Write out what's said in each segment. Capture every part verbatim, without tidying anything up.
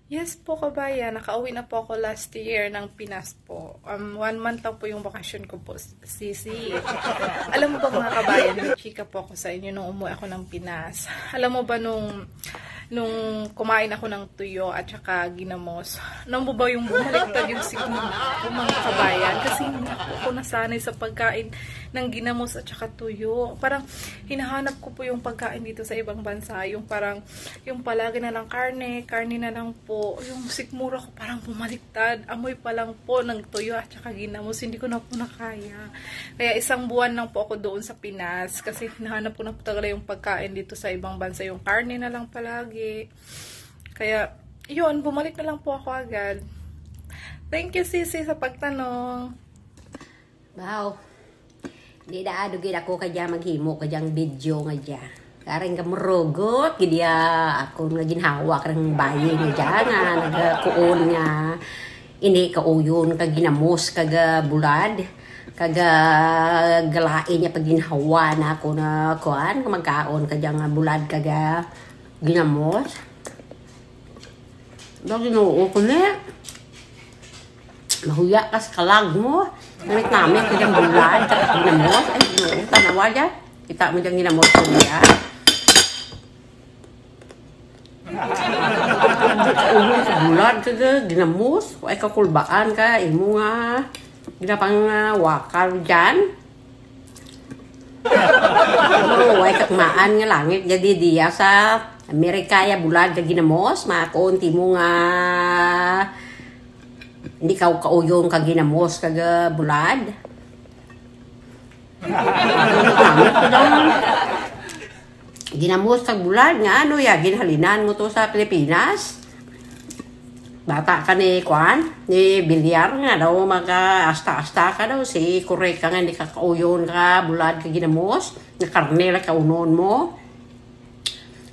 Yes po, kabayan. Nakauwi na po ako last year ng Pinas po. Um, one month lang po yung bakasyon ko po, Sisi. Alam mo ba, mga kabayan, may chika po ako sa inyo nung umuwi ako ng Pinas. Alam mo ba nung, nung kumain ako ng tuyo at saka ginamos, alam mo ba yung bumaliktad yung sigmura ko, mga kabayan? Kasi hindi po ako nasanay sa pagkain ng ginamos at saka tuyo. Parang hinahanap ko po yung pagkain dito sa ibang bansa. Yung parang, yung palagi na lang karne, karne na lang po. Yung sikmura ko parang bumaliktad. Amoy pa lang po ng tuyo at saka ginamos. Hindi ko na po nakaya. Kaya isang buwan lang po ako doon sa Pinas kasi hinahanap ko na po talaga yung pagkain dito sa ibang bansa. Yung karne na lang palagi. Kaya, yun, bumalik na lang po ako agad. Thank you, Sisi, sa pagtanong. Baw. Di da adu gid ako kadya maghimo kadyang video nga dya. Kareng gamurugot gid ya akon nga ginhawa kareng bayi nga dya nga nagakuon nga ini kauyon kag ginamos kag bulad kag galain ya pagginhawa na ako na kuan nga magkaon kadyang bulad kag ginamos. Daw Ginoo ko ni. Mahuya ka sa kalag mo. Namit-namit ka dyang bulad, kag ginamos. Ay, Ginoo, tan-awa dya. Kita mo dyang ginamos ko dya. Ulo sa bulad kag ginamos. Way kakulbaan ka, imo nga ginapang, ah, wakal dyan. Ano, way kakmaan nga langit dya diya sa Amerika ya bulad kag ginamos, makuon timo nga indi ka kauyon kag ginamos kag bulad. Ginamos kag bulad nga ano ya, ginhalinan mo to sa Pilipinas. Bata ka ni kuan, ni Villar nga daw mag-asta-asta ka daw, si Correc ka nga indi ka kauyon ka bulad kag ginamos, nga karne lang kaunon mo.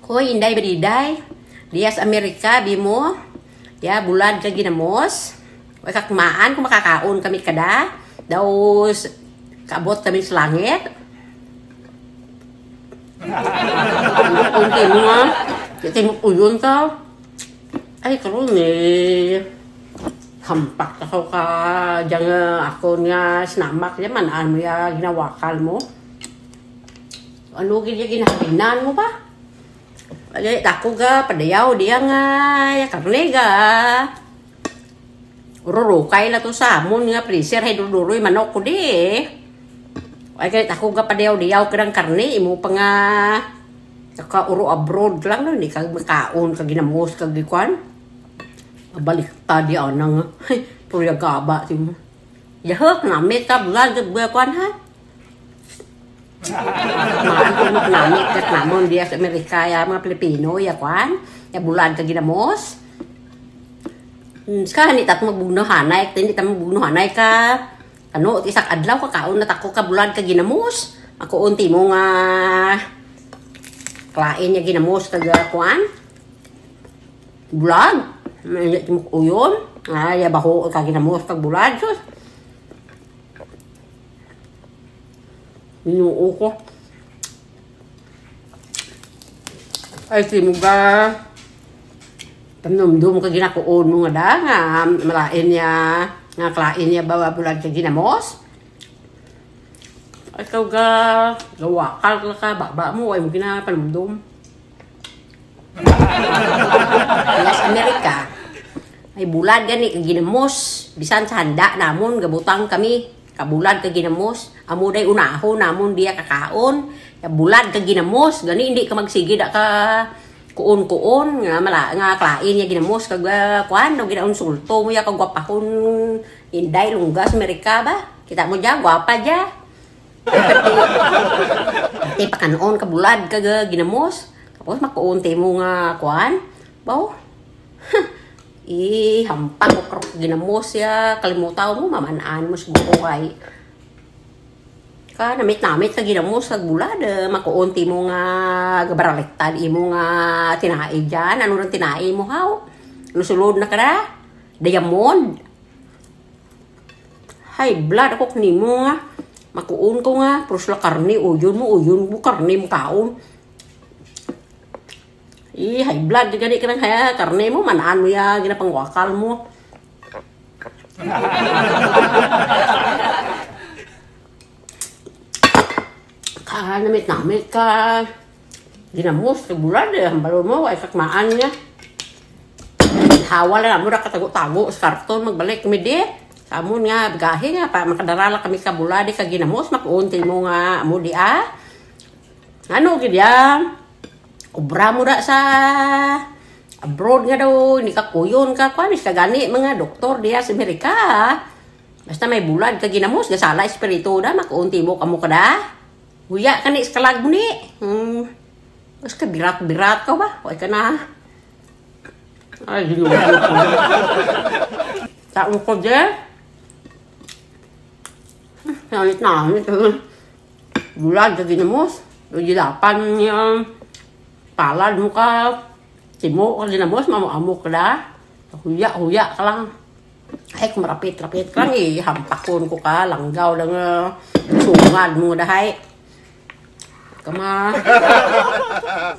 Hoy, Inday Bariday, diya sa Amerika, bi mo, ya, bulad kag ginamos. Way kakmaan kon makakaon kami kada, daw s-, kaabot kami sa langit. Kon timo nga, di timo kauyon ka. Ay, karon, eh, hampak ako ka, dyang, ah, akon nga sinamak, dyan man, ano ya, ginawakal mo. Ano gid ya ginahalinan mo ba? Ay, dako ga, padayaw, diya nga, ya karne ga. Rurukay la to sa amon nga freezer, hay duruduroy manok ko di. Ay, kay ako ga padayaw-dayaw kadang karne, imo pa nga nakauro abroad lang, no? Indi ka makaon ka ginamos, ka gikuan. Baliktad ya ana nga. Puro ya gaba, timo. Yahuk, namit ka, bulag, bulag, kuan, ha? Maan ko namit, kat namon diya sa Amerika, ya, mga Pilipino, ya, kuan, ya, bulad ka ginamos. Hmm, saka, indi ta magbugno hanay, indi ta magbugno hanay ka. Ano, ti isak adlaw, kakaon na tako ka bulad ka ginamos. Ako, unti mo nga, kalain ya ginamos ka ga-, kuan. Bulad. Indi timo kauyon. Ay, ya baho ka ginamos kag bulad, sus. Ginoo ko. Ay, timo ga panumdum ka ginakuon mo nga da, nga malain ya, nga kalain ya ba bulad ka ginamos. Ay, ikaw ga, gawakal ka, baba mo, ay mo ginapanumdum. Diya sa Amerika, ay bulad gani ka ginamos. Bisan sa handa namon, gabutang kami ka bulad ka ginamos. Amo day unahon namon diya kakaon. Ya bulad ka ginamos, gani indi ka magsigi da ka kuon-kuon, nga mala-, nga kalain ya ginamos, kag, ah, kuan, daw ginainsulto mo ya kagwapahon, Inday, lungga sa Amerika ba? Kita mo dya, gwapa dya. Ti pakan-on ka bulad ka ga-, ginamos. Tapos makuon timo nga kuan. Baw. Ih, hampak ko karong ginamos ya. Kalimutaw mo, maman-an mo siguro kay. Ka namit-namit ka ginamos kag bulad, makuon timo nga gabaraliktad imo nga tinai dyan. Ano run tinai mo, haw? Ano sulod na kara? Diamond. High blood ako kanimo nga. Makuon ko nga, pero sula karne, uyon mo, uyon mo, karne mo kaon. Ih, high blood gani kanang haya karne mo, man-an mo ya ginapangwakal mo. Kanamit-namit ka ginamos kag bulad, eh, hambal mo, wara ka kamaan niya. Hawa lang namo ra katago-tago sa karton, magbalik kami di. Sa amun nga bagahe nga, pa, makadara lang kami ka bulad kag ginamos, makaon timo nga amo di, ah. Ano gid ya? Obra mo da sa abroad nga daw, indi ka kuyon ka, kuan, bisan gani mga doktor diya sa Amerika. Basta may bulad kag ginamos, gasala espiritu da, makaon timo kamo kada. Huya ka ni sa kalag mo ni. Hmm. Basta kabirat-birat ka ba? Wara ka na. Ay, Ginoo ko. Taon ko, je. Nangit-nangit. Bulad kag ginamos. Uy, lapan niya. Palad mo ka. Timo ka ginamos, maamo-amo ka da. Huya-huya ka lang. Ay, kung marapit-rapit ka lang, eh, hampakon ko ka, langgaw lang, eh, sungad mo da hay. Kama,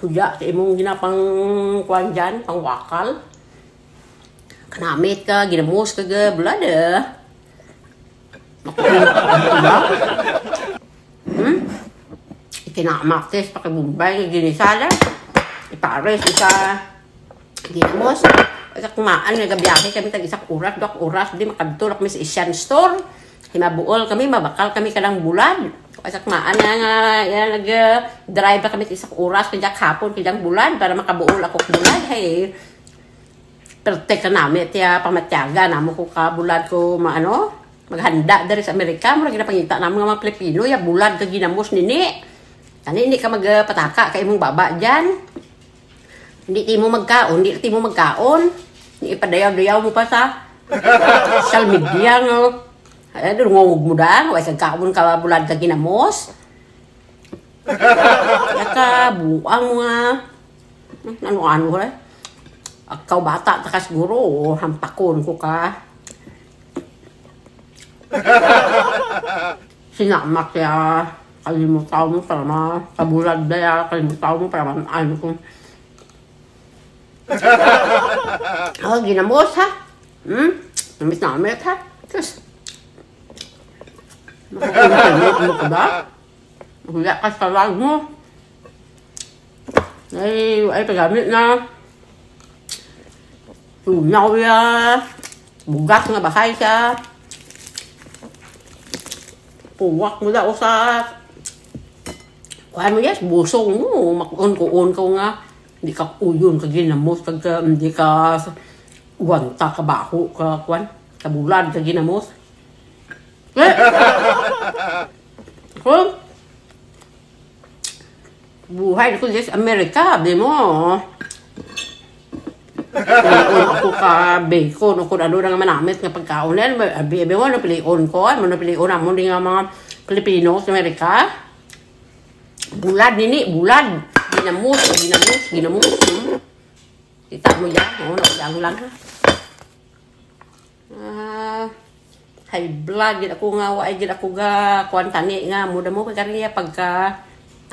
huya ka imong ginapang kuan dyan, pangwakal. Kanamit ka, ginamos ka, ga, bulad, eh. Hmm? Ikinamat, tis, pakibumbay, ginisa lang. Ipares, isa, ginamos. Wara ka kamaan, nga gabiyahe kami tag isa ka oras, duha ka oras, di makadto lang kami sa Asian store. Himabuol kami, mabakal kami kanang bulad. Wara ka kamaan nga, nga, ya, nag-drive lang kami tag isa ka oras, kadya hapon, kadyang bulad, para makabuol ako ka bulad. Hay, perte kanamit ya, pamatyagan namo ko ka bulad ko, ma-, ano, maghanda diri sa Amerika, mura gid ang pangita namo nga mga Pilipino, ya bulad kag ginamos nini. Kani, indi ka magpataka ka imong baba dyan. Indi timo magkaon, indi timo magkaon. Ipadayaw-dayaw mo pa sa social media nga. Ay, dungog mo da, wara ka kaon ka bulad kag ginamos. Ya ka, buang mo nga. Ano-ano, eh. Ikaw bata ta ka siguro, o, hampakon ko ka. Sinamak ya, kalimutaw mo para ma-, kabulad da ya, kalimutaw mo para man-an ko. O, ginamos, ha? Hmm? Namit-namit, ha? Sus. Makalimutaw mo kada. Huya ka sa kalag mo. Ay, ay, pagamit na. Tunaw ya. Bugas nga bahay siya. Puwak mo da usa. Kuan mo, yes, busong mo. Makuon-kuon ka nga. Di ka kuyon kag ginamos, kag, um, di ka wanta ka baho ka, kuan, ka bulad kag ginamos. Eh! Ako, buhay ko dyan sa Amerika, abi mo. Pilion ako ka bacon, o kon ano nga manamit nga pagkaon. Abi, abi mo, ano pilion ko, ano pilion namo di nga mga Pilipino sa Amerika. Bulad nini, bulad. Ginamos, ginamos, ginamos. Hmm. Kita mo dyan, o, naudang lang, ha. Ah, high blood gid ako nga, wara gid ako ga, kuan tani nga, muda mo, kay kani ya pagka,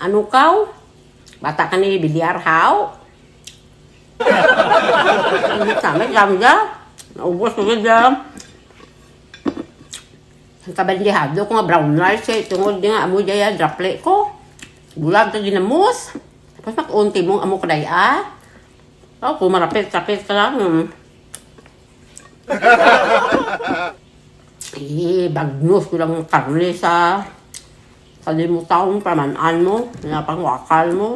ano kaw? Bata kani bilyar haw? Ano, sama, sama dyan. Naubos ko gid dyan. Ang kabandihado ko nga brown rice, eh, tungod nga amo dyan ya draple ko. Bulad kag ginamos. Tapos makaon timo nga amo ka daya. O, kon marapit-rapit ka lang, hmm. Eh, bagnos ko lang karne sa, sa limutaw mo, paman-an mo, nga pangwakal mo.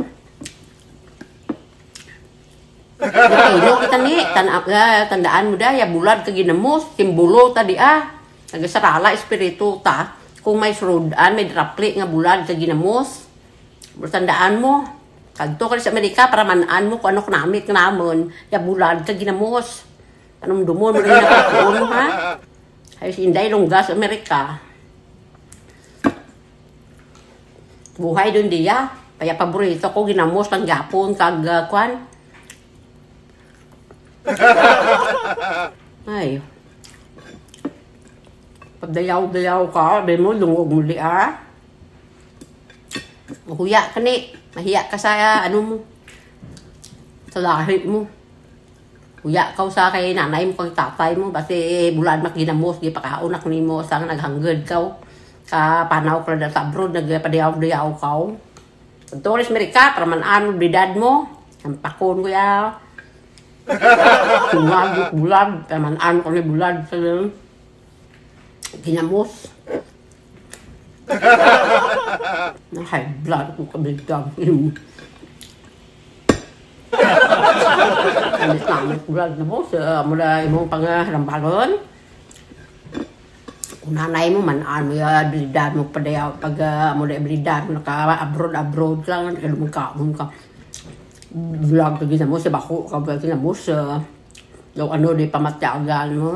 Pilipino kita ni, tan-, ah, tandaan mo da, ya bulad kag ginamos, simbolo ta di, ah. Nagasarala espiritu ta, kon may surud-an, may draple nga bulad kag ginamos. Tandaan mo, kadto ka sa Amerika para man-an mo kon ano kanamit nga namun, ya bulad kag ginamos. Panumdumon mo lang ya pagkaon mo, ha? Hay si Inday Longga sa Amerika. Buhay run diya. Kaya paborito ko, ginamos lang gihapon kag, ah, kuan. Ay. Pagdayaw-dayaw ka, abi mo, dungog mo di, ah. Mahuya ka ni, mahiya ka sa, ano mo. Sa lahi mo. Uya kaw sa kay nanay mo, kay tatay mo, basi bulad mo ginamos, gipakaon ako nimo, sa naghanggud kaw. Kapanaw ko lang sa abroad, nagpadayaw-dayaw kaw. Turis Amerika, para man-an mo, abilidad mo. Sampakon ko ya. Sungag, bulad, para man-an ko ni bulad, sa ginamos. Na-high blood ko kabigyan. Amis na amis blood na mo, sa amo da imong pangarambalon. Kung nanay mo, man-an mo ya, abilidad mo padayaw, pag, ah, amo da abilidad mo, naka-abroad, abroad lang, naka-lumagkaon ka. Vlog ka ginamos, sa bako ka, ginamos, sa, daw ano, di pamatyagan mo.